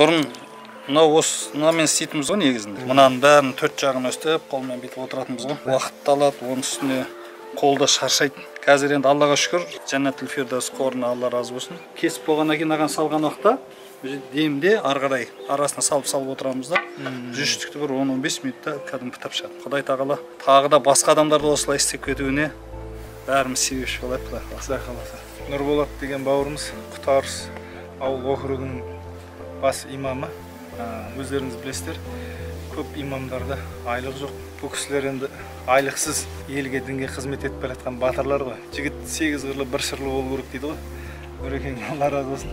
Бұрын мынау осы мынамен істейтінбіз ғой негізінде. Мынаның бәрін төрт жағын өстіп қолмен бүйтіп отыратынбыз ғой. Уақыт алады, оның үстіне қолда шаршайды. Қазір енді Аллаға шүкір, Жәннатул Фирдавс қорына Алла разы болсын. Кесіп болғаннан кейін мынаған салған уақытта демде ары қарай арасына салып-салып отырамыз да. 100 штукті бір 10-15 минутта кәдімгі бітіп шығады. Құдай тағала тағы да басқа адамдарды осылай істеп кетуіне бәріміз себепші болайық, Құдай қаласа. Құдай қаласа. Нұрболат деген бауырымыз Құтарыс ауыл округінің бас имамы. Өздеріңіз білесіздер, көп имамдарда айлық жоқ. Бұл кісілер енді айлықсыз елге, дінге қызмет етіп келе жатқан батырлар ғой. Жігіт 8 қырлы бір сырлы болу керек дейді ғой. Нұрекең, Алла разы болсын.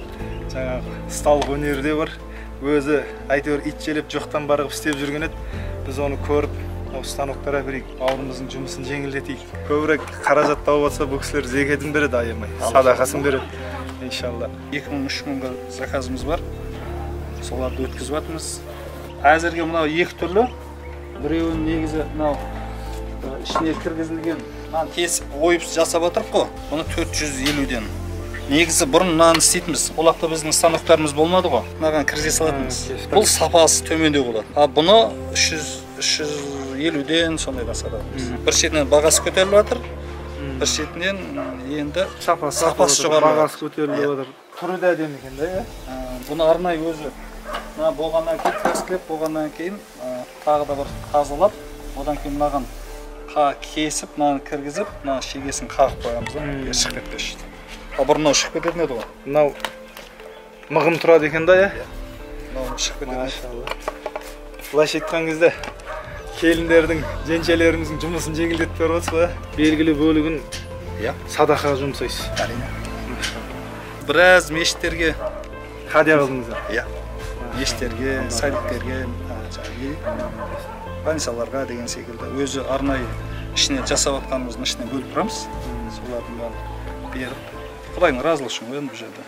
Жаңағы ұсталық өнері де бар. Өзі әйтеуір ит желеп жоқтан бар қылып істеп жүрген еді. Біз оны көріп, осы станоктар әперейік, бауырымыздың жұмысын жеңілдетейік. Көбірек қаражат тауып алса, бұл кісілер зекетін береді аямай, садақасын береді. Иншалла. 2000, 3000-ға заказымыз бар. Соларды өткізіп жатырмыз. Әзірге мынау екі түрлі. Біреуінің негізі мынау ішіне кіргізілген, мынаны тесіп ойып жасап отырық қой. Бұны 450-ден. Негізі бұрын мынаны істейтінбіз. Ол уақытта біздің станоктарымыз болмады ғой. Мынаған кіргізе салатынбыз. Бұл сапасы төмендеу болады. А бұны 350-ден сондайдан сатамыз. Бір шетінен бағасы көтеріліп жатыр. Бір шетінен енді сапасы жоғары. Бағасы көтеріліп жатыр. Түрі де әдемі екен да, иә? Бұны арнайы өзі мына болғаннан кейін, краскілеп болғаннан кейін, тағы да бір тазалап, одан кейін мынаған кесіп, мынаны кіргізіп, мына шегесін қағып қоямыз да, шығып кетпес үшін. Ал бұрын мынау шығып кететін еді ғой. Мынау мығым тұрады екен да, иә? Мынау шығып кететін еді. Машалла. Былайша айтқан кезде келіндердің, женшелеріміздің жұмысын жеңілдетіп беріп отырсыз ғой, иә? Белгілі бөлігін садақаға жұмсайсыз. Әрине. Біраз мешіттерге хадия қылдыңыздар. Иә. Мешіттерге, садиктерге, жаңағы больницаларға деген секілді. Өзі арнайы ішіне жасап жатқанымыздың ішінен бөліп тұрамыз. Солардың бәрін беріп, Құдайдың разылығы үшін ғой енді бұл жерде.